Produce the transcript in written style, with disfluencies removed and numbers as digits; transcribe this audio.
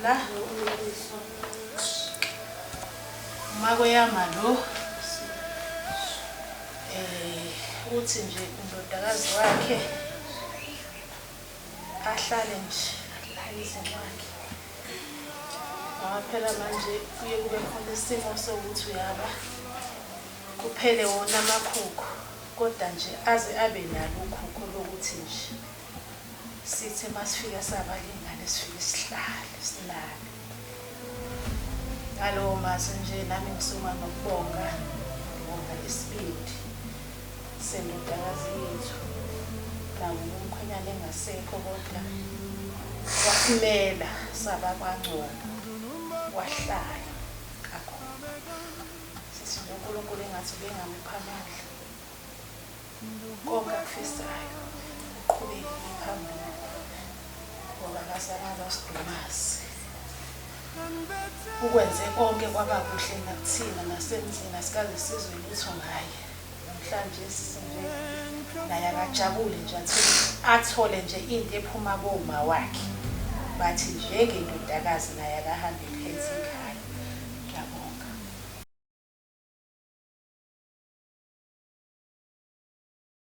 La umakweyama lo eh uthi nje undodakazi wakhe ahlale nje la emzini wakhe. Ngoba phela manje kuye kube khona isimo sokuthi uyaba kuphele wona amakhukhu kodwa nje aze abe nalo ukhukhu lokuthi nje sithi masifika sabalingane sifike sihlale sinake. Ngalowo mazwi nje nami ngisuka nokubonga ngibonga isibindi sendodakazi yethu nakuba umkhwenyana engasekho kodwa wasimela saba kwaNgcobo wahlala kakhulu. Sithi nje uNkulunkulu engathi ubengamupha amandla konke akufisayo kuqhubeke kuye phambili ngoba akazange abasidumaze. Ukwenze konke kwaba kuhle nakuthina nasemzini asikaze sizwe lutho ngaye. Namhlanje nje naye akajabule nje athole athole nje into ephuma koma wakhe bathi njengendodakazi naye akahambe ephethe ikhaya.